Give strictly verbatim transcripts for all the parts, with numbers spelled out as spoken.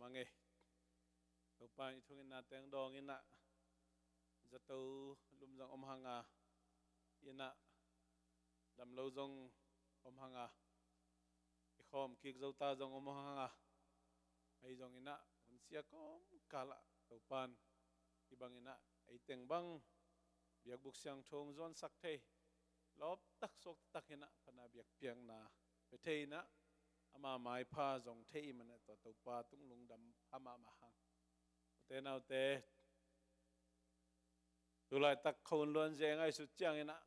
Mangei. Topa in i thungetna teng dawng inah, zato lum zong om hanga, inah damlo zong om hanga, i khawm kik zota zong om hanga, ahi zong inah hunsia kawmkalah Topa in i bang inah ei teng bang biakbuk siangtho hong zuansak thei, lawptak suaktak inah pana biakpiakna pia thei inah, ama maipha zong thei i manah tua Topa tung lungdam pha mahmah hang. Ute naute, tulaitak khuahun luanzia i ngaihsut ciang inah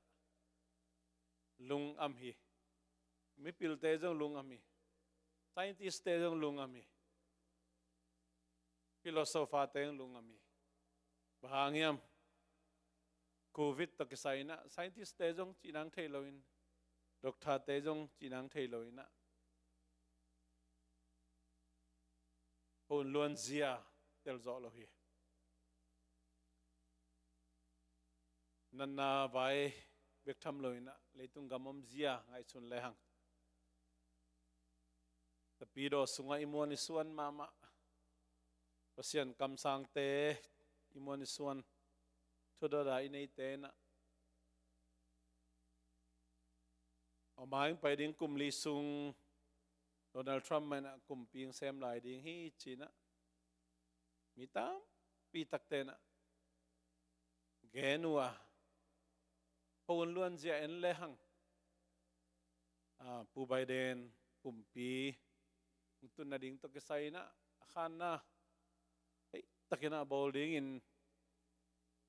lungam hi. Mipilte zong lungam hi. Scientist-te zong lungam hi. Philosopher-te zong lungam hi. Bang hang hiam? Covid tawh kisai inah scientist-te zong cihnang thei lo in, doctor-te zong cihnang thei lo inah khuahun luanzia telzawh lo hi. Natna vai bek tham lo inah leitung gam omzia ngaihsun lehang, tapidaw sungah i muan i suan mahmah, Pasian kamsangte i muan i suan thudada i neite inah, a mai pai ding kum li sung Donald Trump mah inah kumpi hong sem lai ding hi ci inah mi tampi takte inah gen uh a, khuahun luanzia en lehang, a, Pu Biden kumpi hong tun nading tawh kisai inah a khanna hei tak inah bawl dingin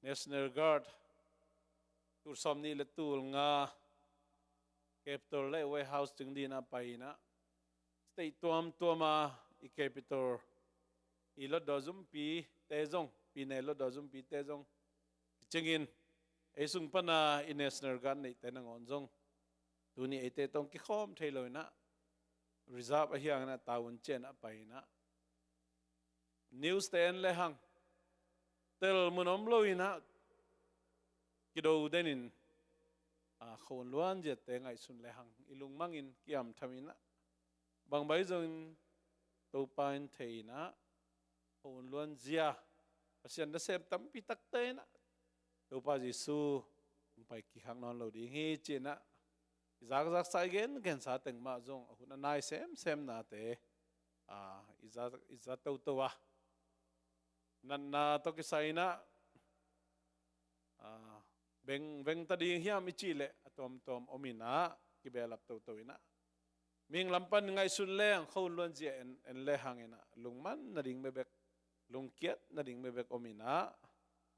National Guard tul sawmnih le tul nga Capitol le White House ding dinah pai inah, state tuamtuama i Capitol, i lotdaw zumpite zong, pine lotdaw zumpite zong kicingin, ei sung pana i National Guard neihte nangawn zong tuni eite tawh kikhawm thei lo inah reserve ahi hang inah tavuan ciang inah pai inah, news-te en lehang tel mun om lo inah kido den in, a, khuahun luanziate ngaihsun lehang i lungmangin kiamtham inah, bang bang zongin Topa in thei inah, khuahun luanzia, Pasian nasem tampi takte inah Topa Jesu hong pai kik hak nawn lo ding hi ci inah i zakzaksa, i gengensa teng mah zong a hun a nai semsemnate, a, i za, i za toto a, natna tawh kisai inah, a, veng, veng ta ding hiam i cih leh a tuamtuam om inah kibehlap toto inah, mihing lam pan ngaihsun leng khuahun luanzia en, en lehang inah lungman nading bekbek, lungkiat nading bekbek om inah,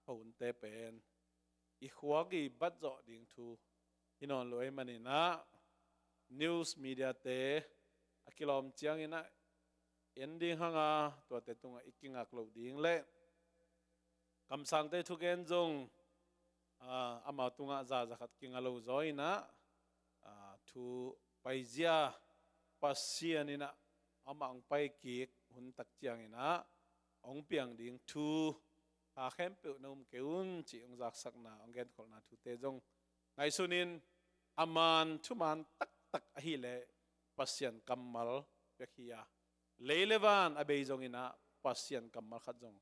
khuahunte pen i khuak i bat zawh ding thu hi nawn lo ahih man inah, news media-te a kilawm ciang inah en ding hanga tuate tungah i kingak loh ding le kamsangte thugen zong, a, amau tungah zaza khat kinga lo zaw inah, a, thu paizia Pasian inah amah hong pai kik hun tak ciang inah hong piang ding thu, kha khempeuh na um kei un cih hong zaksakna, hong genkholhna thute zong ngaihsun in, a man thuman taktak ahih leh Pasian kammal bek hi a, lei le van a bei zong inah Pasian kammal khat zong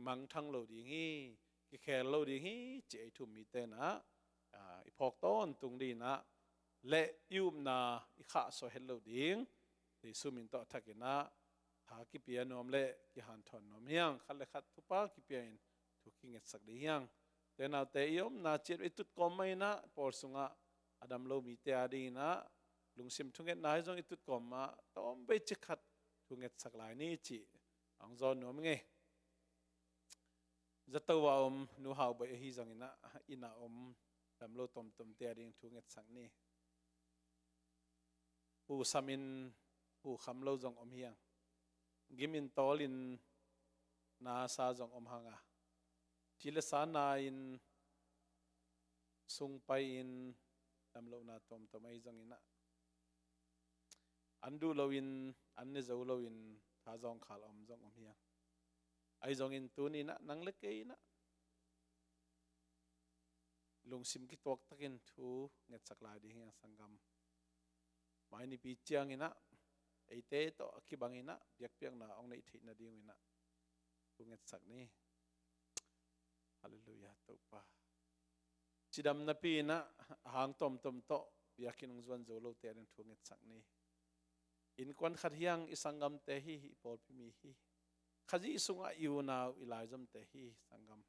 mangthang lo ding hi, kikhel lo ding hi cih ei thu-um mite inah, a, i phawk tawntung ding inah le i upna i khahsuah het loh ding Jesu min tawh a thak inah tha kipia nuam le kihanthawn nuam hi hang. Khat le khat thupha kipia in thu kingetsak ding hi hang. Ute naute, i omna ciat i tutkawm mah inah pawl sungah a damlo mite a ding inah lungsim thungetna hi zong i tutkawm mah tawmvei cik khat thu ngetsak lai ni cih hong zawn nuam ing ei. Zato a om Nu Hau Bawi ahi zong inah, inn a om damlo tuamtuamte a ding thu ngetsak ni. Hu sam in hu kham lo zong om hi hang. Gim in tawl in na sa zong om hang a, thi le sa na in sung pai in damlohna tuamtuam ahi zong inah, an duh lo in, an ne zo lo in tha zawngkhal a om zong om hi hang. Ahi zongin tuni inah nang le kei inah lungsim kituak takin thu ngetsak lai ding hi hang, sanggam. Mai nipi ciang inah eite tawh a kibangin ah biakpiakna hong neih theih nadinginah thungetsak ni. Halleluiah, Topa. Cidam napi-in ah a hang tawmtawm tawh biakinn hong zuan zo lote ading thungetsak ni. Innkuan khat hi-ing, i sanggamte hi, i pawlpi mi hi. Khazih sungah i unau, i laizomte hi, sanggam.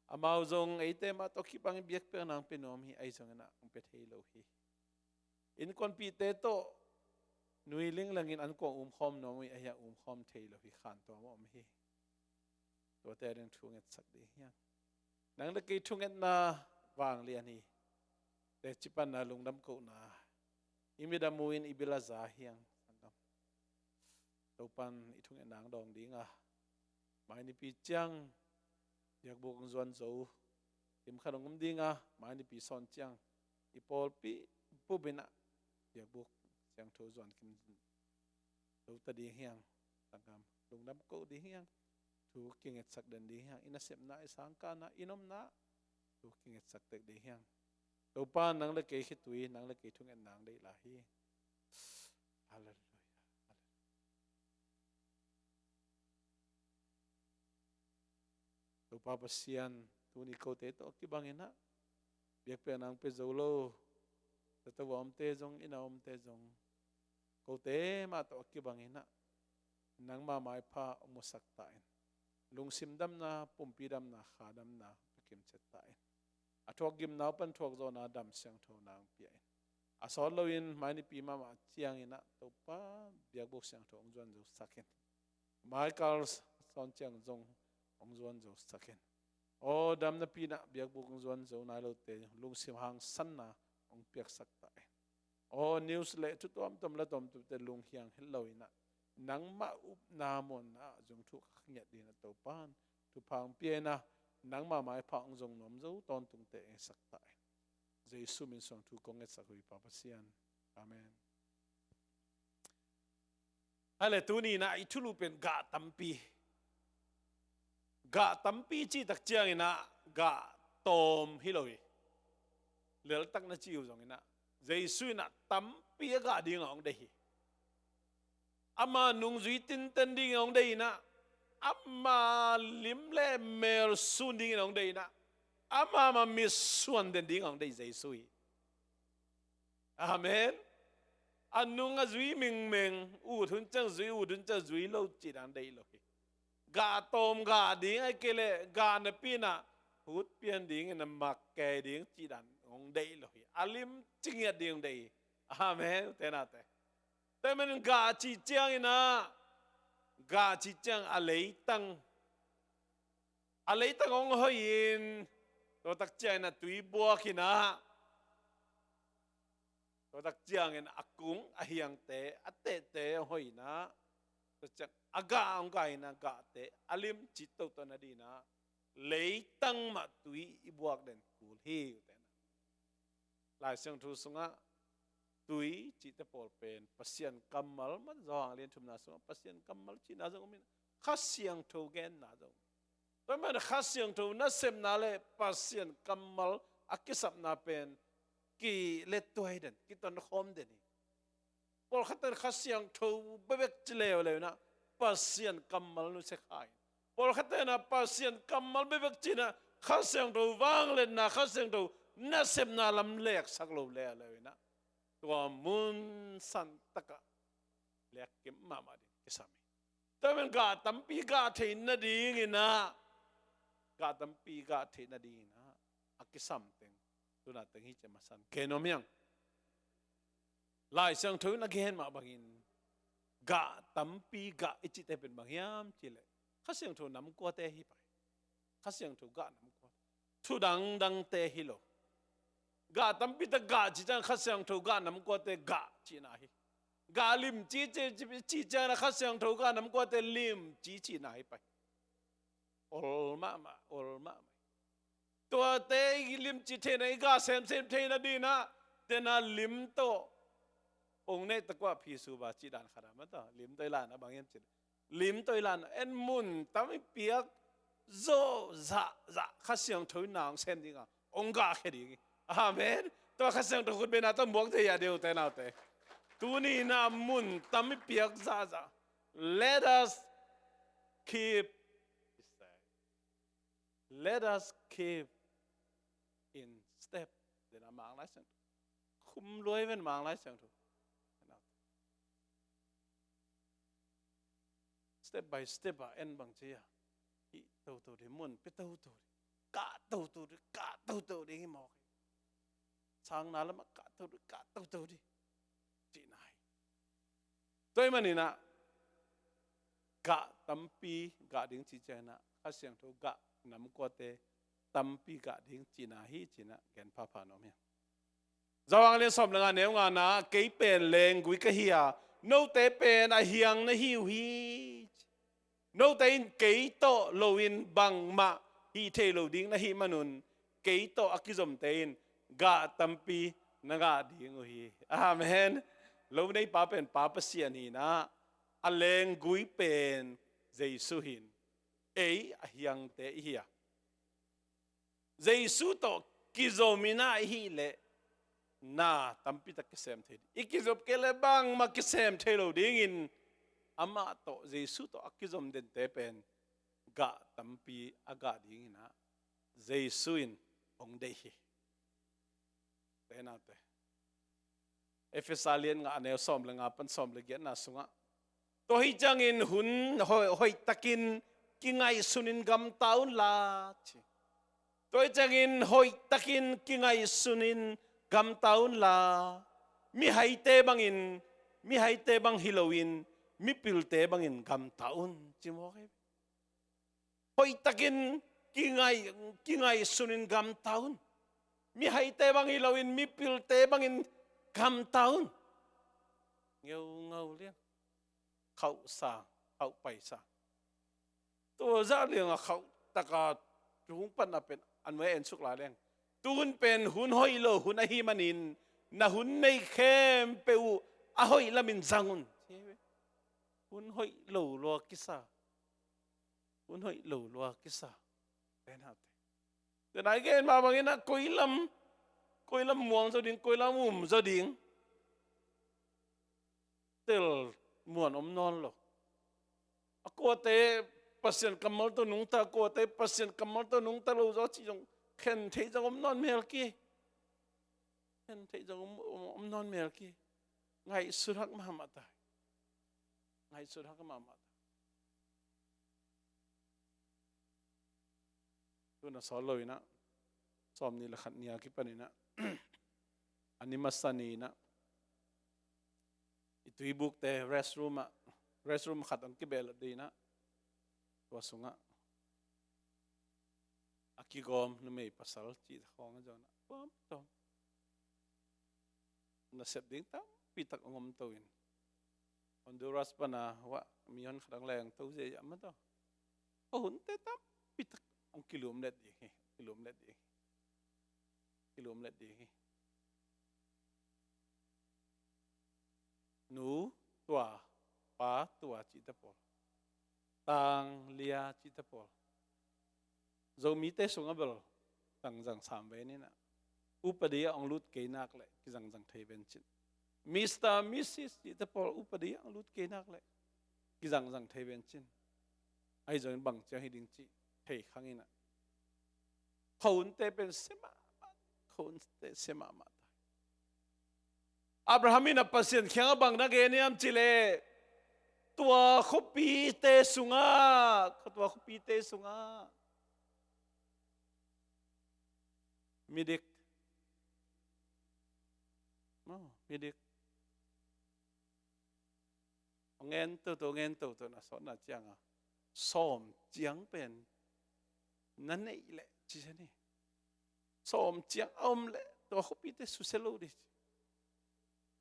Amau zong eite mah tawh kibangin biakpiakna hong pia nuam hi, ahi zongin ah hong pia thei lo hi. Innkuanpihte tawh nui linglengin an kuang umkhawm nuam uh hi, ahi hang umkhawm thei lo hi, khantuam a om hi. Tuate ading thungetsak ding hi-ing. Nang le kei thungetna vanglian hi. Teci panna, lungdam kohna, i mit a mu-in i bil a za hi-ing, sanggam. Topan i thungetna hong dawng ding a, mai nipi ciang biakbuk hong zuan zo, kim khat hong om ding a, mai nipi sawn ciang i pawlpi bupin ah biakbuk siangtho zuan kim zo ta ding hi-ing, sanggam. Lungdam ko ding hi-ing. Thu kingetsak den ding hi-ing. I nasepna, i sangkahna, i nomna, thu kingetsak tek ding hi-ing. Topa, nang le kei khitui, nang le kei thungetna hong deih lai hi. Halleluiah. Topa Pasian, tuni kote tawh a kibangin ah biakpiakna hong pia zo lo, tata vua omte zong, inn a omte zong, kote mah tawh a kibangin ah nangma maipha hong musak ta in. Lungsim damna, pumpi damna, kha damna hong pia kimciat ta in. A thuak gimna uh pan thuak zawhna dam siangtho nang pia in. A sawt loin mai nipi mahmah ciangin ah Topa, biakbuk siangtho hong zuan zo sak in. Mai kal sawn ciang zong hong zuan zo sak in. Aw, dam napi-in ah biakbuk hong zuan zo nai lote lungsim hangsanna hong piaksak ta in. Aw, news le thu tuamtuam la tuamtuamte lunghiang het loin ah nangmah upna muanna ah zong thu kha ngiat dingin ah Topan thupha hong pia in ah nangma maipha hong zong nuam zo tawntungte hong sak ta in. Jesu min suang thu kong ngetsak uh hi, Pa Pasian. Amen. Hale, tuni-in ah i thulu pen gah tampi. Gah tampi cih tak ciangin ah gah tawm hi lo hi. Leltak na ci uh zongin ah Jesu in ah tampi a gah ding a hong deih hi. Ama nungzui tinten dingin hong deih in ah, ama lim le mel sun dingin hong deih in ah, ama mah mitsuan den dingin hong deih Jesu hi. Amen. A nung a zui mengmeng, ut hun ciang zui, ut hun ciang zui lo cih dan deih lo hi. Gah tawm gah ding, ahih kei leh gah napi-in ah hut pian dingin a mak kei ding cih dan hong deih lo hi. A limci ngiat ding hong deih hi. Amen. Ute naute, tua manin gah cih ciangin ah, gah cih ciang a leitang, a leitang hong hoih in, tua tak ciangin ah tui buak in ah, tua tak ciangin a kung a hiangte, a tehte hong hoih in ah, tua ciang a gah hong gah in ah, gahte a limci toto nadingin ah leitang mah tui i buak den kul hi, ute naute. Lai Siangtho sungah tui cihte pawl pen Pasian kammal, man Johan lian thumna sungah Pasian kammal cihna zong om in, Kha Siangtho genna zong. Tua man Kha Siangtho nasepna le Pasian kammal a kisapna pen kilettuai den, kitonkhawm den hi. Pawlkhatte in Kha Siangtho bekbek ci leuleu in ah Pasian kammal nusia kha in. Pawlkhatte in ah Pasian kammal bekbek ci in ah Kha Siangtho vangliatna, Kha Siangtho nasepna lam leksak lo leuleu in ah tua mun santak ah lekkim mahmah ding kisam hi. Tua man gah tampi gah theih nadingin ah, gah tampi gah theih nadingin ah a kisam teng, tu na teng hi ci-a masa in gen nuam hi-ing. Lai Siangtho in a gen mah bangin gah tampi gah i cihte pen bang hiam cih leh Kha Siangtho namkuate hi pai. Kha Siangtho gah namkuate, thu dangdangte hi lo. Gah tampi tak gah cih ciang Kha Siangtho gah namkuate gah cihna hi. Gah limci cih, cih, cih ciang Kha Siangtho gah namkuate limci cihna hi pai. Ol mahmah, ol mahmah. Tuate i limci theihna, i gah semsem theihna dingin ah, tena lim tawh hong neih tak uh a phi suba cih dan khat a, mataw, lim tawh i lahna bang hiam cih leh, lim tawh i lahna en mun tam i piak zawh zahzah Kha Siangtho in na hong sem ding a, hong gahkhia ding hi. Amen. Tua Kha Siangtho khutbetna tawh buak thei a ding, ute naute. Tuni-in ah mun tam i piak zahzah. Let us keep, let us keep in step. Dena Mang Lai Siangtho. Khum luai ven Mang Lai Siangtho. Step by step ah en bang ci a. Hih toto ding, mun pia toto ding. Kah toto ding, kah toto ding hi mawk hi. Sangna lamah kah toto ding, kah toto ding. Cihna hi. Tua ahih manin ah gah tampi gah ding cih ciangin ah Kha Siangtho gah namkuate tampi gah ding cihna hi ci-in ah gen phapha nuam hi. Johan lian sawm le nga neu ngana, kei pen lenggui ka hi a, note pen a hiang na hi uh hi. Note in kei tawh loin bangmah hih thei lo ding na hih manun, kei tawh a kizomte in gah tampi na ngah ding uh hi. Amen. Lo neipa pen Pa Pasian hi-in ah, a lenggui pen Jesu hi-in, ei a hiangte i hi a, Jesu tawh kizom in ah i hih leh na tampi tak kisem thei ding. I kizop kei leh bangmah kisem thei lo dingin, amah tawh, Jesu tawh a kizom dente pen gah tampi a gah dingin ah Jesu in hong deih hi. Te naute, Efesa lian nga neu sawm le nga pan sawm le giatna sungah, tua hi ciangin hun hoih, hoihtakin kingaihsunin gamta unla, ci. Tua hi ciangin hoihtakin kingaihsunin gamta unla, mihaite bangin, mihaite bang hi loin mipilte bangin gamta un, ci mawk hi. Hoihtakin kingai, kingaihsunin gamta un. Mihaite bang hi loin mipilte bangin gamta un. Ngeungau liang. Khauhsa, khauhpaisa. Tua zah liang a khauhtaka tung pan a pen a nuai en suk lai leng, tuhun pen hun hoih lo hun ahih manin, na hun neih khempeuh uh a hoih lamin zang un. Hun hoih lo lua kisa. Hun hoih lo lua kisa. Te naute, te nai gen mah bangin ah koi lam, koi lam muang zaw ding, koi lam um zaw ding. Tel muan om nawn lo. A kuate Pasian kammal tawh nungta, a kuate Pasian kammal tawh nungta lo zaw cih zong khen theih zong om nawn mel kei. Khen theih zong om, om, om nawn mel kei. Ngaihsut hak mahmah ta. Ngaihsut hak mahmah ta. Tun a sawt lo in ah, sawmnih le khat ni a kipan in ah, a ni masa ni in ah, i tuibukte restroom ah, restroom khat hong kibehlap ding in ah, tua sungah a kigawm numei pasal cih khawng a zong in ah, tuamtuam nasep ding tampi tak hong om to in, Honduras pan a, wah, mi hon khat hong leng to zia mah to. Khuahunte tampi tak hong kilumlet ding hi, kilumlet ding hi, kilumlet ding hi. Nu tua, pa tua cihte pawl, tang lia cihte pawl, Zomite sungah bel zangzang sam ve ni in ah, upadi ah hong lut kei nak leh kizangzang thei ven cin. Mister, Missus cihte pawl upadi ah hong lut kei nak leh kizangzang thei ven cin. Ahi zongin bang ciang hi ding cih thei khang in ah, khuahunte pen sia mahmah, khuahunte sia mahmah ta. Abraham in a Pasian kiangah bang na gen hiam cih leh, tua khuapite sungah, tua khuapite sungah midik, oh, midik, ngen toto, ngen toto, na sawtna ciangah sawm ciang pen na neih leh ci sia ni. Sawm ciang a om leh tua khuapite susia lo ding.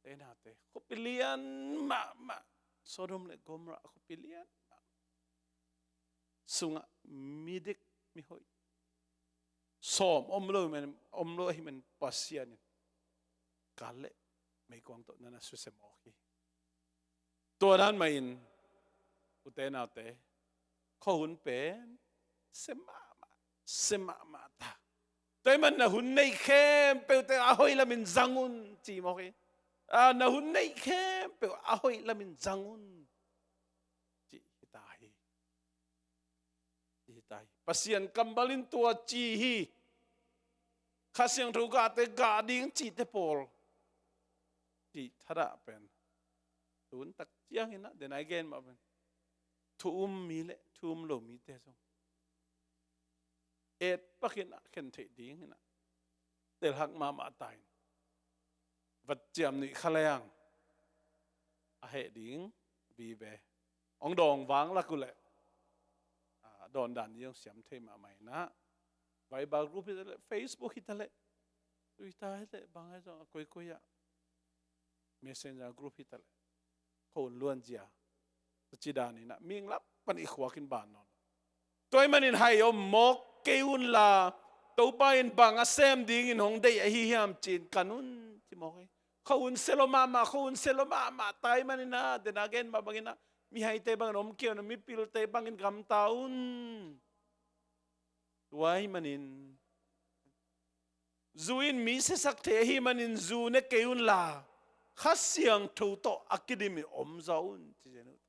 Te naute, khuapi lian mahmah, Sodom le Gomorrah khuapi lian mahmah sungah midik, mihoih sawm om lo, om lo ahih man Pasian in kal le meikuang tawh na na susia mawk hi. Tua dan mah in, ute naute, khuahun pen sia mahmah, sia mahmah ta. Tua ahih man na hun neih khempeuhte a hoih lamin zang un ci mawk hi. A, na hun neih khempeuh a hoih lamin zang un, cih hi ta hi. Cih hi ta hi. Pasian kammal in tua ci hi. Kha Siangtho gahte gah ding cihte pawl, cih thadah pen, tun tak ciangin ah, den a i gen mah pen, thu um mi le thu um lo mite zong et pakin ah khen theih dingin ah, telhak mahmah ta in, vatciam nuih kha leng a heh ding vive. Hong dawng vang lak uh leh, a, dawndan ding hong siam thei mahmah in ah, Viber group hi ta leh, Facebook hi ta leh, Twitter hi ta leh, bang hi zong a koikoi ah, Messenger group hi ta leh, khua un luanzia, tua ci dan in ah ming lap pan i khuak in ban nawn lo. Tua ahih manin hai om mawk kei un la, Topa in bang a sem dingin hong deih ahi hiam ci-in kan un, ci mawk hi. Khua un sia lo mahmah, khua un sia lo mahmah ta ahih manin ah, den a gen mah bangin ah, mihaite bangin om kei un, mipilte bangin gamta un. Tua ahih manin, zu in mi siasak thei ahih manin zu ne kei un la, Kha Siangtho tawh a kidim in om zaw un, ci zen uh.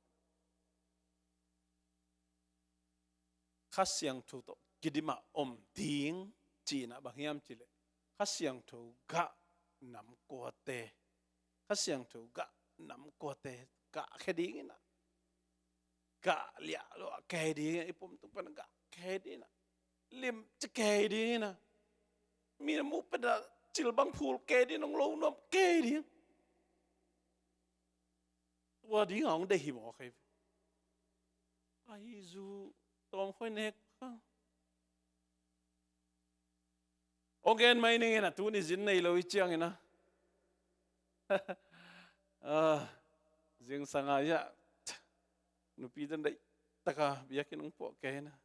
Kha Siangtho tawh kidim a om ding cihna bang hiam cih leh, Kha Siangtho gah nam kuate, Kha Siangtho gah nam kuate gah khia dingin ah, gah liah lo a kei ding, i pom tung pan gah kei ding ah, lim ci kei ding ah, mi na muh pen ah cil bang phul kei ding, nong lo nuam kei ding. Tua ding a hong deih hi mawk hi. Ai, zu tawm khoi nek ka. Hong gen mai ning in ah, tuni zin nei lo i ciangin ah. Ah, zingsang a, ya, nupi den deih taka biakinn hong puah kei in ah.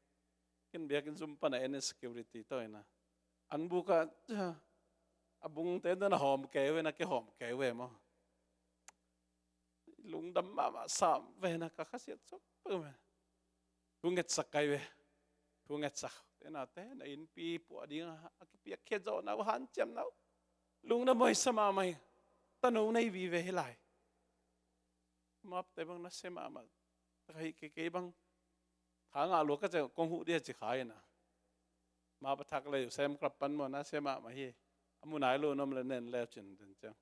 Ken biakinn zum pan a en in security tawh in ah, an buk ah, ya, a bungte den a hawm kei uh in ah, kei hawm kei uh e maw. Lungdam mahmah sam ve na, ka khasiat sawm peuh ve. Thu ngetsak kai ve. Thu ngetsak. Te na te na innpi puah ding a, a kipiak khiat zawh na uh, hanciam na uh. Lungdam hoih sa mahmah hi. Tano nei vive hi lai. Mapte bang na sia mahmah. Taka hi kei, kei bang. Kha ngah lua ka ciang kong huh dia ci kha in ah. Map a thak le uh sem club pan maw na sia mahmah hi. A mu nai lo nuam le nen le cin den ciang.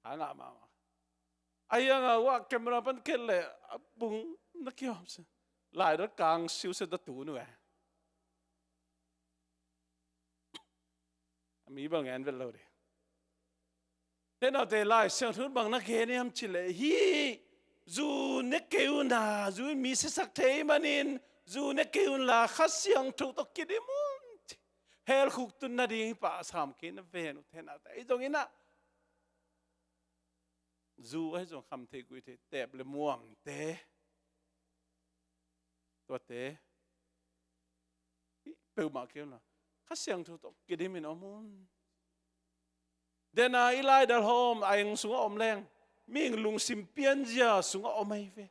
Kha ngah mahmah. A hiang a uah camera pan khet leh a bung na kihawm se. Lai dot kang siu se da tu nu e. A mi bang en vet lo de. Te naute, Lai Siangtho bang na gen hiam cih leh, hih zu ne kei un a, zu in mi siasak thei manin, zu ne kei un la, Kha Siangtho tawh kidim un ci. Hell khuk tun nading hi pah sam kei na ven uh, te naute. Ahi zongin ah, zu ahi zong kham thei guih thei, teep le muamte, tuate, hih peuhmah kei un la, Kha Siangtho tawh kidim in om un. Den a i laidal hawm a eng sungah om leng, mihing lungsim pianzia sungah om ahi ve.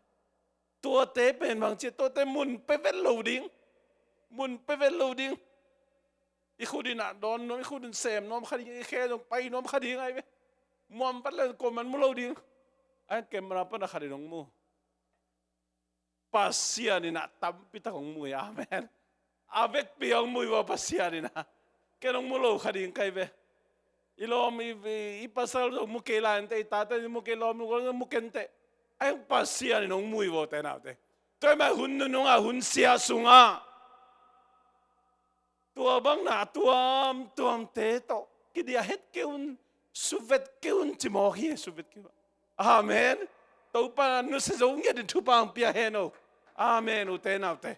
Tuate pen bang ci, tuate mun pia vet lo ding. Mun pia vet lo ding. I khut in ah dawn nuam, i khut in sem nuam kha ding, i khe zong pai nuam kha ding ahi ve. Muam vat le kuaman mu lo ding. A hiang camera pan a khat in hong mu. Pasian in ah tampi tak hong mu hi. Amen. A vekpi hong mu hi vaw Pasian in ah. Ken hong mu lo kha ding kai ve. I lawm, i, i, i pasal zong mu kei lai inteh, i tate zong mu kei, lawm, lawm, mu kei inteh. A hiang Pasian in hong mu hi vaw te naute. Tua ahih manin hun nunung ah, hun sia sungah tua bang na tuamtuamte tawh kidiah het kei un, suvet kei un ci mawk hi, suvet kei un. Amen. Topa in nusia zo ngiat in thupha hong pia hen o. Amen, ute naute.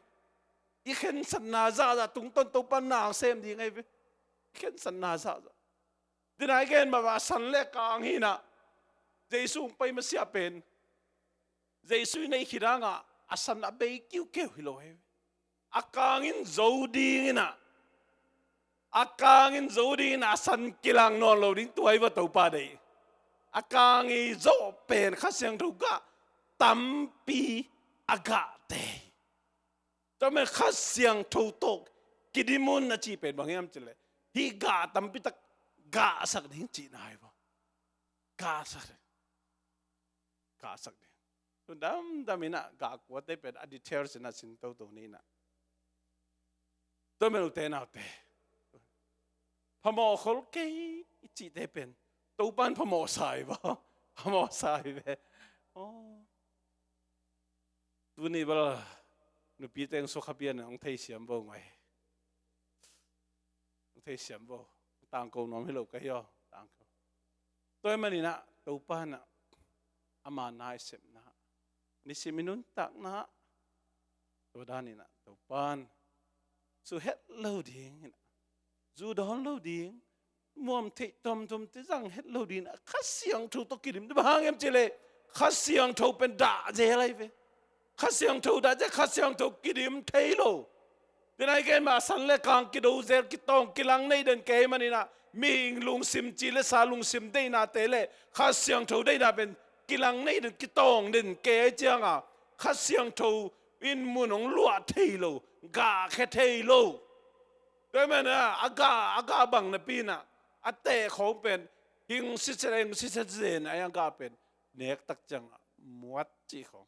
I khensatna zahzah tungtawn Topa in na hong sem ding ahi ve. I khensatna zahzah. Tua i gen mah bang a san le kang hi in ah, Jesu hong pai masiah pen, Jesu i neih khit hang ah a san a bei kiukiu hi lo hi. A kang in zo ding in ah, a kang in zo ding in ah, a san kilang nawn lo ding, tua hi va Topa deih. A kang i zawh pen Kha Siangtho gah tampi a gahte hi. Tua ahih manin Kha Siangtho tawh kidim un a cih pen bang hiam cih leh, hih gah tampi tak gahsak ding cihna hi va. kahsak ding. Kahsak ding. Tu damdam in ah gah kuate pen a details in ah sin toto ni in ah. Tua men ute naute, phamawh khol kei i cihte pen Topan phamawh sa hi ve. Phamawh sa hi ve. Aw. Tuni bel nupi teng sukha pian hong theisiam bo ngai. Hong theisiam bo. Tangko nuam hi lo ka hi aw. Tangko. Tua ahih manin ah Topan ah ama nasepna, nisim i nuntakna, tua dan in ah Topan suhet lo ding in ah, zu dawn lo ding, muam theih tuamtuamte zang het lo ding in ah Kha Siangtho tawh kidim. Bang hang hiam cih leh Kha Siangtho pen dah zel ahi ve. Kha Siangtho dah zel, Kha Siangtho kidim thei lo. Tua ahih manin ah san le kang kido zel, kitawng kilang nei den kei ahih manin ah mihing lungsim, ci le sa lungsim deihnate le Kha Siangtho deihna pen kilang nei den, kitawng den kei ahih ciangin ah Kha Siangtho in mun hong luah thei lo, gahkhia thei lo. Tua ahih manin ah a gah, a gah bang napi in ah a teh khawng pen hing siset, hing siset zen a, a gah pen nek tak ciangin ah muat cih khawng,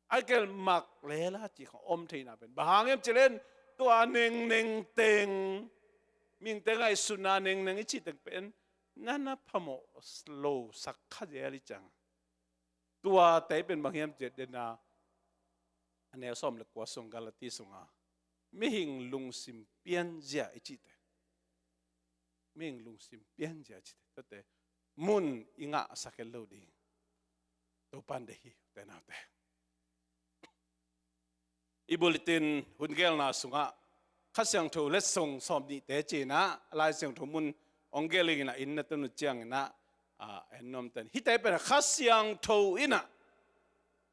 a kel mak lela cih khawng om theihna pen bang hang hiam cih leh tua nengneng teng, mihingte ngaihsutna nengneng i cih teng pen na na phamawh lo sak kha zel hi ciang. Tuate pen bang hiam cih leh, a neu sawm le kua sung, Galati sungah mihing lungsim pianzia i cihte, mihing lungsim pianzia i cihte, tuate mun i ngahsak het lo ding Topan deih hi, ute naute. I bulletin hun gelna sungah Kha Siangtho letsong sawm nihte ci-in ah Lai Siangtho mun hong gel ing in ah, inn na tun uh ciangin ah, ah, en nuam ten. Hihte pen Kha Siangtho in ah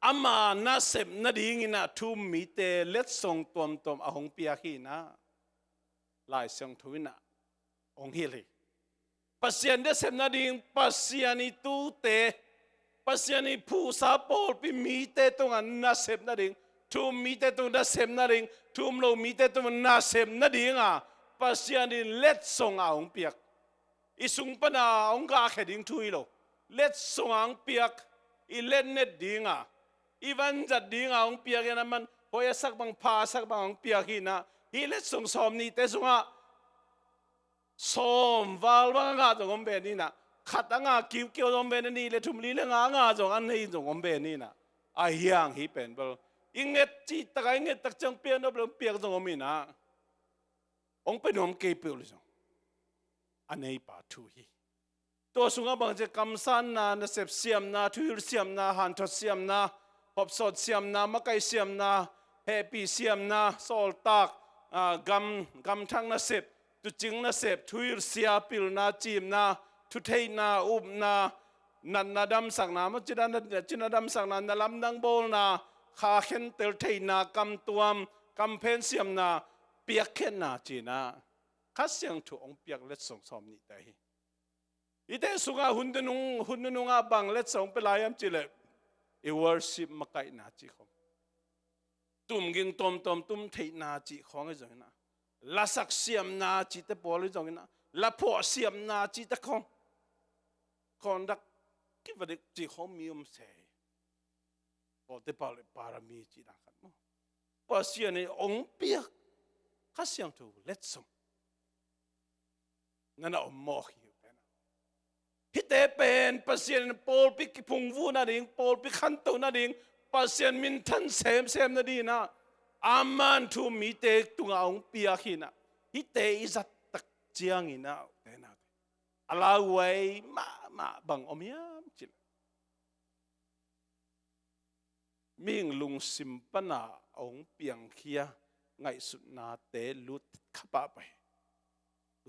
ama nasep nading in ah thu-um mite letsong tuamtuam a hong piak hi in ah, Lai Siangtho in ah hong hilh hi. Pasian nasep nading, Pasian i tuute, Pasian i phuhsa pawlpi mite tungah nasep nading, thu-um mite tungah nasep nading, thu-um lo mite tungah nasep nading a Pasian in letsong a hong piak. I sung pana hong gahkhia ding thu hi lo. Letsong a hong piak, i letnet ding a, i vanzat ding a hong piak in ah, aman hoih a sak bang, pha a sak bang hong piak hi in ah, hih letsong sawm nihte sungah sawm val bang a ngah zong om ve ni in ah, khat a ngah kiukiu zong om ve ni, nih le thum, li le nga a ngah zong a nei zong om ve ni in ah, a hiang hih pen bel i nget cih tak a, i nget tak ciang piak nop le hong piak zong om in ah, hong pia nuam kei peuh le zong a neipa thu hi. Tua sungah bangci, kamsanna, nasep siamna, thuhilh siamna, hanthot siamna, hopsawt siamna, makaih siamna, hehpih siamna, sawltak, ah, gam, gamthak nasep, tuucing nasep, thuhilhsia, pilna, ciimna, thutheihna, upna, natna damsakna, maw, cina, cina damsakna, na lamdang bawlna, kha khentel theihna, kamtuam, kamphen siamna, piakkhiatna, ci-in ah Kha Siangtho hong piak letsong sawm nihte hi. Hihte sungah hun nunung, hun nunungah bang letsong pia lai hiam cih leh, i worship makaihna cih khawng, tumging tuamtuam tum theihna cih khawng hi zongin ah, lasak siamna cihte pawl hi zongin ah, laphuah siamna cihte khawng, conduct kivadik cih khawng mi om se hi. Kawlte pau le parami cihna khat maw, Pasian in hong piak Kha Siangtho letsong na na om mawk hi uh pen. Hihte pen Pasian in pawlpi kiphungvuh nading, pawlpi khantoh nading, Pasian minthan semsem nading in ah, aman thu-um mite tungah hong piak hi in ah, hihte i zat tak ciangin ah, ute naute, a lauhuai mahmah bang om hiam cih leh, mihing lungsim pana hong piangkhia ngaihsutnate lut kha pahpah hi.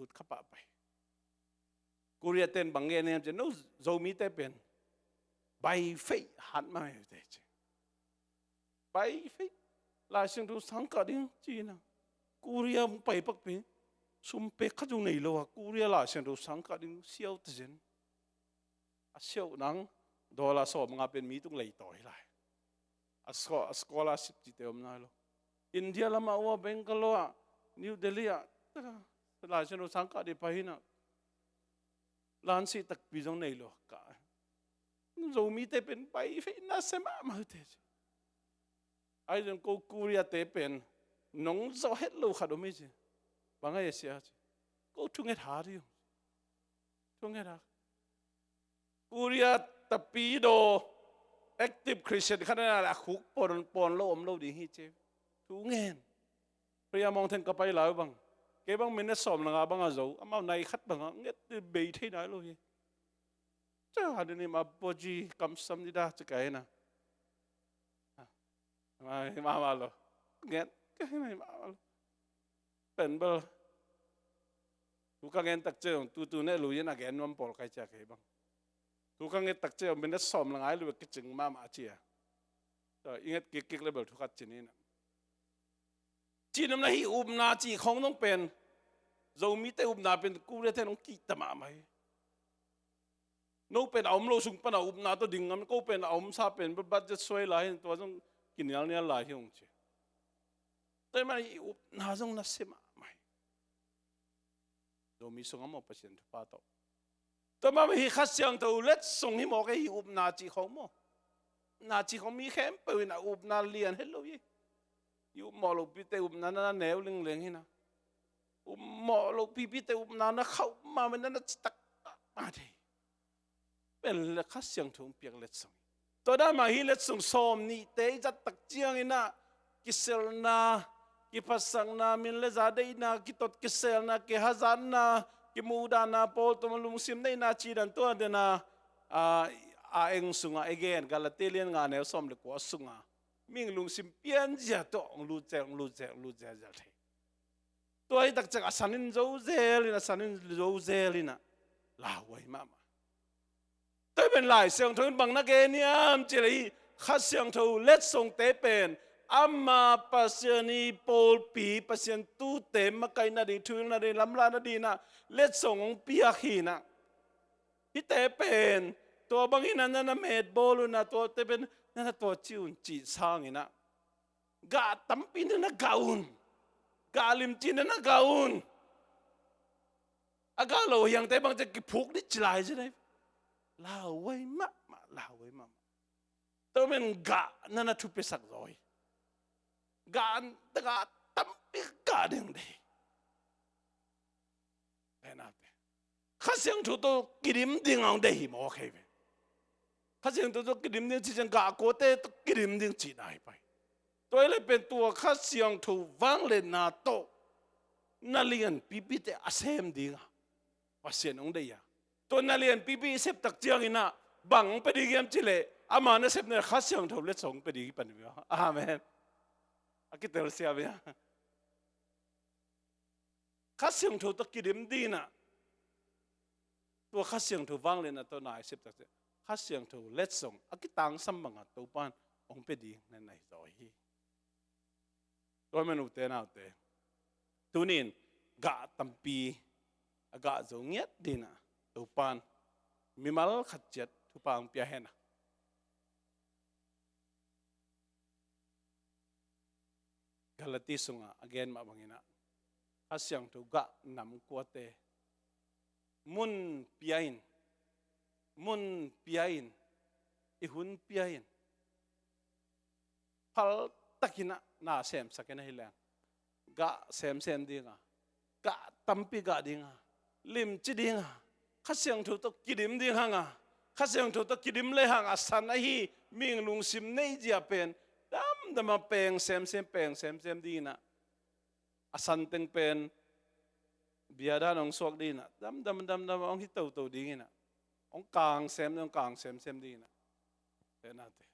Lut kha pahpah hi. Korea ten bang gen hiam cih leh, no Zomite pen by faith hat mah hi uh teh ci. By faith. Laisiangtho sang kah ding ci-in ah, Korea hong pai pak pen, sum pek khat zong nei lo a, Korea Laisiangtho sang kah ding siau ta zen. A siau nang dollar sawmnga pen mi tung leitawi hi lai. A scho-, a scholarship cihte om nai lo. India lamah uh a, Bangalore ah, New Delhi ah, taka, Laisiangtho sang kah ding pai hi in ah, lansih takpi zong nei lo kah. Zomite pen pai fei na se mahmah uh teh ci. Ahi zong ko Korea te pen nong zawh het lo khat om hi ci. Bang a hi a sia ci. Ko thunget hat hi ung. Thunget hat. Korea tapidaw active Christian khat na le a khuk pawn, pawn lo om lo ding hi ci. Thu ngen. Korea mawng theng ka pai lai uh bang. Kei bang minute sawm le nga bang a zo. Amau nai khat bang a nget bei thei nai lo hi. Ca hadi ni ma boji kamsam ni da ci ka hi na. Mah, mah, mah lo. Nget, ka hi mah, mah lo. Pen bel. Thu ka ngen tak ciang, tu tu ne lu yin a gen nuam pawl kai cia kei bang. Thu ka nget tak ciang, minute sawm le nga i lu kicing mahmah cia. Tua, i nget kik kik le bel thu khat ci ni na. Ci nam na hi upna ci khong nong pen. Zomite upna pen, Korea te nong kih ta mahmah hi. No pen a om lo sung pan a upna tawh ding ngam, ko pen a om sa pen budget suai lai hi, tua zong kinial nial lai hi ung ci. Tua hi man i upna zong na se mahmah hi. Zomi sung a maw Pasian thupha tawh. Tua mah hi Kha Siangtho letsong hi maw kei hi upna ci khong maw. Upna ci khong mi khempeuh in a upna lian het lo hi. I upmawh lohpite upna na neu lingleng hi na. Upmawh lohpipite upna na khauh mahmah na na citak mahmah thei. Pen le Kha Siangtho hong piak letsong. Tua dan mah hi letsong sawm nihte i zat tak ciangin ah kiselna, kiphatsakna, min le za deihna, kitot kiselna, kihazatna, kimuhdahna, pawl tawh lungsim neihna cih dan tua dena a, a eng sungah i gen Galati lian nga neu sawm le kua sungah mihing lungsim pianzia tawh hong lut zel, hong lut zel, hong lut zelzel thei. Tua hi tak ciang a sanin zo zel in, a sanin zo zel in ah lauhuai mahmah. Tua hi pen Lai Siangtho in bang na gen hiam cih leh hi Kha Siangtho letsongte pen ama Pasian i pawlpi, Pasian tute makaihna ding, thuhilhna ding, lamlahna ding in ah letsong hong piak hi in ah. Hihte pen tua bangin ah na na metbawl un ah, tuate pen na na tua ci un cih sangin ah gah tampi na na gah un. Gah limci na na gah un. A gah lo hiangte bang ciang kiphuk dih ci lai ci dai. Lauhuai mahmah, lauhuai mahmah. Tua men gah na na thupiasak zaw hi. Gah, gah tampi gah ding dei. Penate. Kha Siangtho tawh kidim ding hong deih hi maw kei ve. Kha Siangtho tawh kidim ding cih ciang gah kuate tawh kidim ding cihna hi pai. Tua hi leh pen tua Kha Siangtho vangliatna tawh na lianpipite a sem ding a Pasian hong deih a. Tua na lianpipi i sep tak ciangin ah bang hong pia ding hiam cih leh ama na sepna Kha Siangtho letsong hong pia ding hi pan hi. Amen. A kitel siam hi a. Kha Siangtho tawh kidim ding in ah tua Kha Siangtho vangliatna tawh na i sep tak ciang Kha Siangtho letsong a kitangsam bangah Topan hong pia ding na na hi zaw hi. Tua men ute naute, tuni in gah tampi a gah zo ngiat ding in ah Topan mimal khat ciat thupha hong pia hen a. Galati sungah a gen mah bangin ah Kha Siangtho gah nam kuate mun pia in, mun pia in, i hun pia in, phal takin ah na semsak in ahi leng gah semsem ding a, gah tampi gah ding a, limci ding a, Kha Siangtho tawh kidim ding hang a, Kha Siangtho tawh kidim le hang a san ahi mihing lungsim neih zia pen damdam a peng semsem, peng semsem ding in ah a san teng pen bia dan hong suak ding in ah damdam damdam a hong hi toto ding in ah hong kang sem, hong kang semsem ding in ah. Tenate.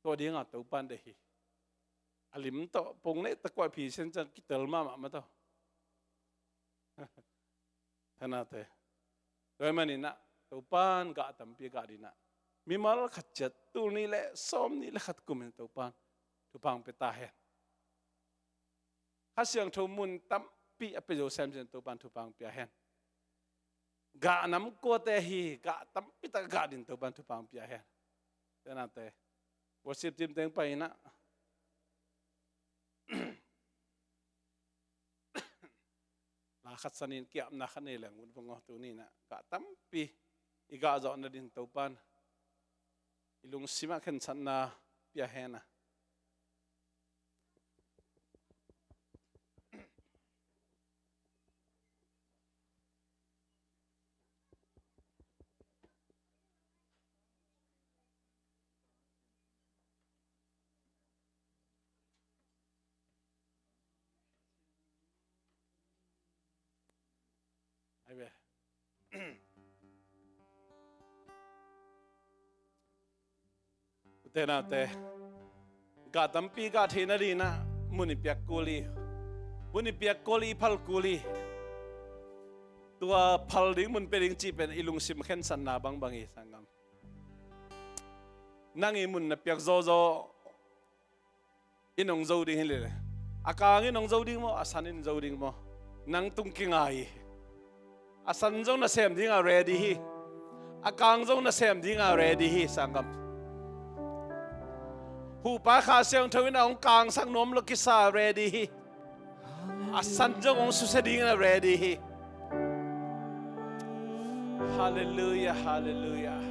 Tua ding a Topan deih hi. A lim tawh pong neih tak kuai phi sen ciang kitel mahmah mah tawh. Tenate. Tua hi man in ah Topan gah tampi gah ding in ah mimal khat ciat tul nih le sawm nih le khat kum in Topan thupha hong pia ta hen. Kha Siangtho mun tampi a pia zo semsem Topan thupha hong pia hen. Gah nam kuate hi, gah tampi tak gah ding Topan thupha hong pia hen. Tenate. Worship team teng pai in ah la khat sanin kiapna khat nei leng ut vang aw. Tuni in ah gah tampi i gah zawh nading Topan I lungsimah khensatna pia hen a. Ai ve. Ute naute, gah tampi gah theihna dingin ah mun i piak kul hi. Mun i piak kul hi, i phal kul hi. Tua phal ding, mun pia ding cih pen i lungsim khensatna bangbang hi, sanggam. Nang i mun na piak zawzaw in hong zo ding hi leh, a kang in hong zo ding maw, a san in zo ding maw? Nang tung kinga hi. A san zong nasem dingah ready hi. A kang zong nasem dingah ready hi, sanggam. Hupa Kha Siangtho in a hong kangsak nuam lo kisa ready hi. A san zong hong susia dingin a ready hi. Halleluiah, halleluiah.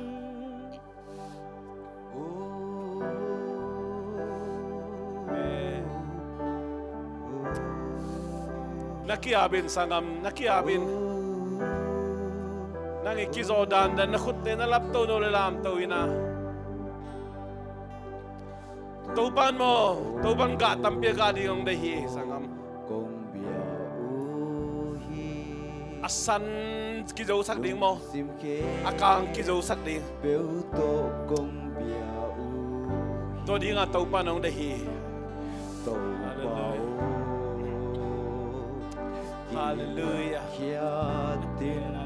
Amen. Na ki-ap in, sanggam, na ki-ap in. Nang i kizaw dandan na khutte na lapto no le lamto in a. Topan maw, Topan gah tampi a gah ding hong deih hi, sanggam. Kong bia uh hi. A san kizosak ding maw? Lungsim khe. A kang kizosak ding. Peuh tawh kong bia uh hi. Tua dingah Topan hong deih hi. Topa uh. Halleluiah. Halleluiah. Khiat in.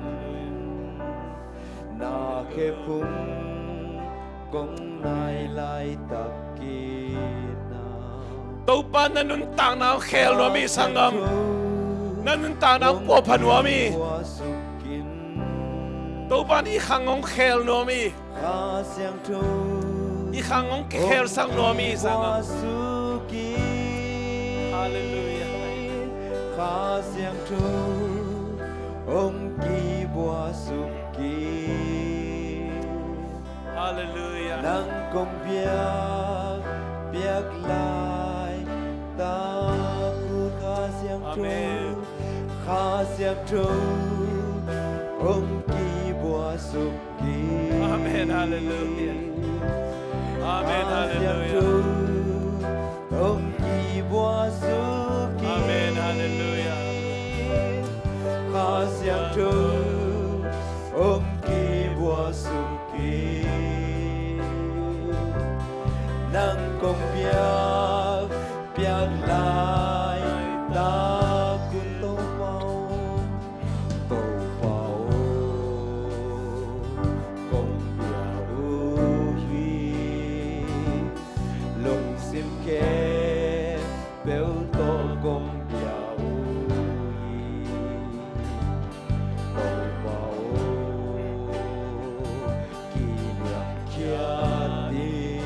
Na khe phung kong nai laitak kina. Topa na nuntakna hong khel nuam hi, sanggam. Na nuntakna hong puahpha nuam hi. Topa in i khang hong khel nuam hi. Kha Siangtho. I khang hong kikhelsak nuam hi, sanggam. Halleluiah. Kha Siangtho hong kibuah suk kik. Halleluiah. Nang kong piak, piak laitak uh Kha Siangtho. Amen. Kha Siangtho hong kibuah suk kik. Amen, halleluiah. Amen, halleluiah. Kha Siangtho hong kibuah suk kik. Amen, halleluiah. Kha Siangtho hong kibuah suk kik. Nang kong piak, piak laitak uh Topa aw. Topa aw, kong bia uh hi. Lungsim khempeuh tawh kong bia uh hi. Topa aw, kiniamkhiat in.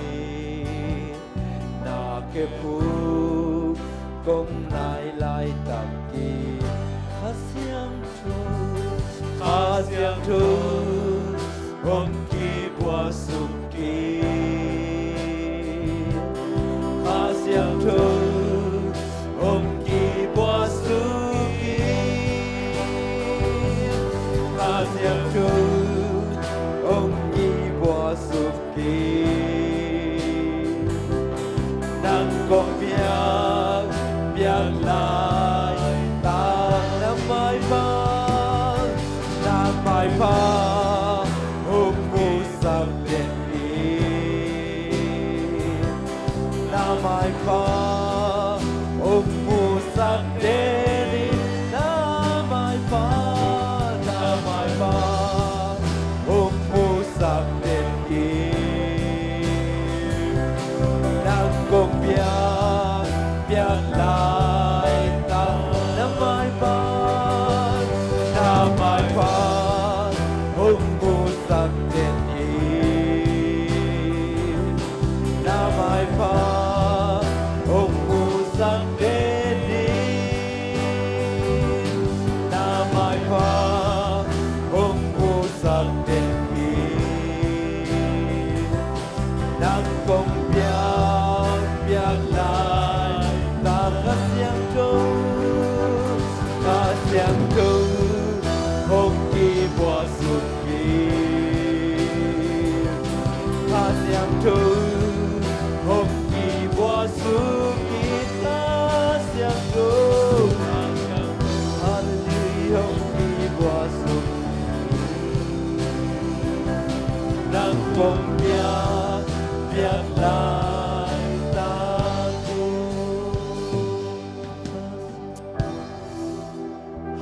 Na khe phung kong nai laitak in. Kha Siangtho, Kha Siangtho hong kibuah suk kik. Kha Siangtho hong kibuah suk kik. Kha Siangtho hong kibuah suk kik. Nang kong piak, piak laitak na maipha, na maipha hong musak den in. Na maipha hong musak den in. Na maipha, na maipha hong musak den in. Nang kong piak, piak laitak na maipha, na maipha hong musak den in. Na maipha hong musak den in. Na maipha hong musak den in.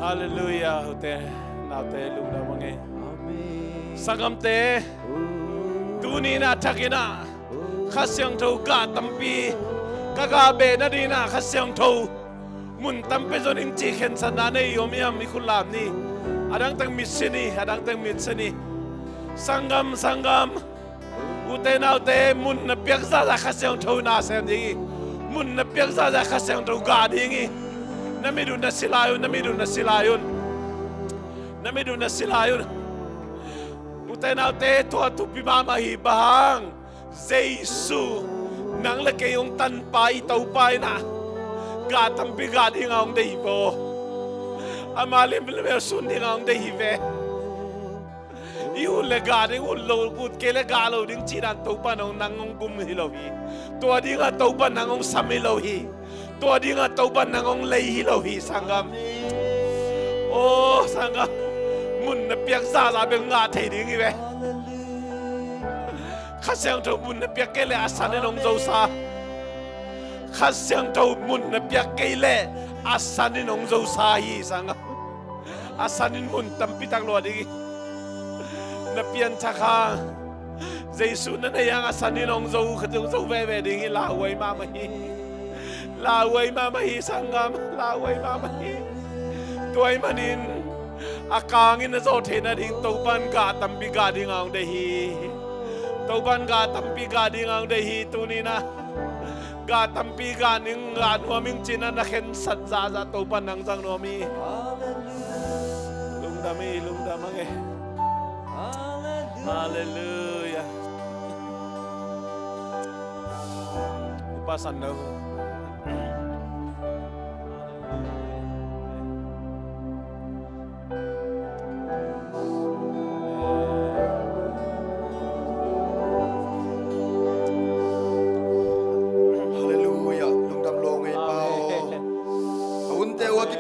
Halleluiah. Ute naute, lungdam a ngei. Sanggamte, tuni-in a thakin ah Kha Siangtho gah tampi ka gah beh nadingin ah Kha Siangtho mun tampi zon ing cih khensatna nei om hiam? I khut lam ni. A dangteng mitsi ni, a dangteng mitsi ni. Sanggam, sanggam, ute naute, mun na piak zahzah Kha Siangtho na sem ding hi. Mun na piak zahzah Kha Siangtho gah ding hi. Na mit uh na si lai un, na mit uh na si lai un. Na mit uh na si lai un. Ute naute, tua thupi mahmah hi. Bang hang? Jesu, nang le kei hong tanpa i Topa in ah gah tampi gah dinga hong deih hi ve aw. Ama lim le mel sun dinga hong deih hi ve. I ut le gah ding, ut lo, ut kei le gah lo ding cih dan Topa in hong, nang hong gum hi lo hi. Tua dinga Topa in nang hong sam hi lo hi. Tua dinga Topa in nang hong lei hi lo hi, sanggam. Aw, sanggam, mun na piak zahzah bek ngah thei ding hi ve. Kha Siangtho mun na piak kei leh a sanin hong zosa. Kha Siangtho mun na piak kei leh a sanin hong zosa hi, sanggam. A sanin mun tampi tak lua ding hi. Na pianthak hang, Jesu na nei hang a sanin hong zo, hong zo veve ding hi. Lauhuai mahmah hi. Lauhuai mahmah hi, sanggam. Lauhuai mahmah hi. Tua ahih manin a kangin a zawh theih nading Topa in gah tampi gah dinga hong deih hi. Topa in gah tampi gah dinga hong deih hi. Tuni-in ah gah tampi gah ning, gah nuam ing ci-in ah na khensat zahzah Topa in nang zang nuam hi. Lungdam hi, lungdam a ngei. Halleluiah. Upa San No.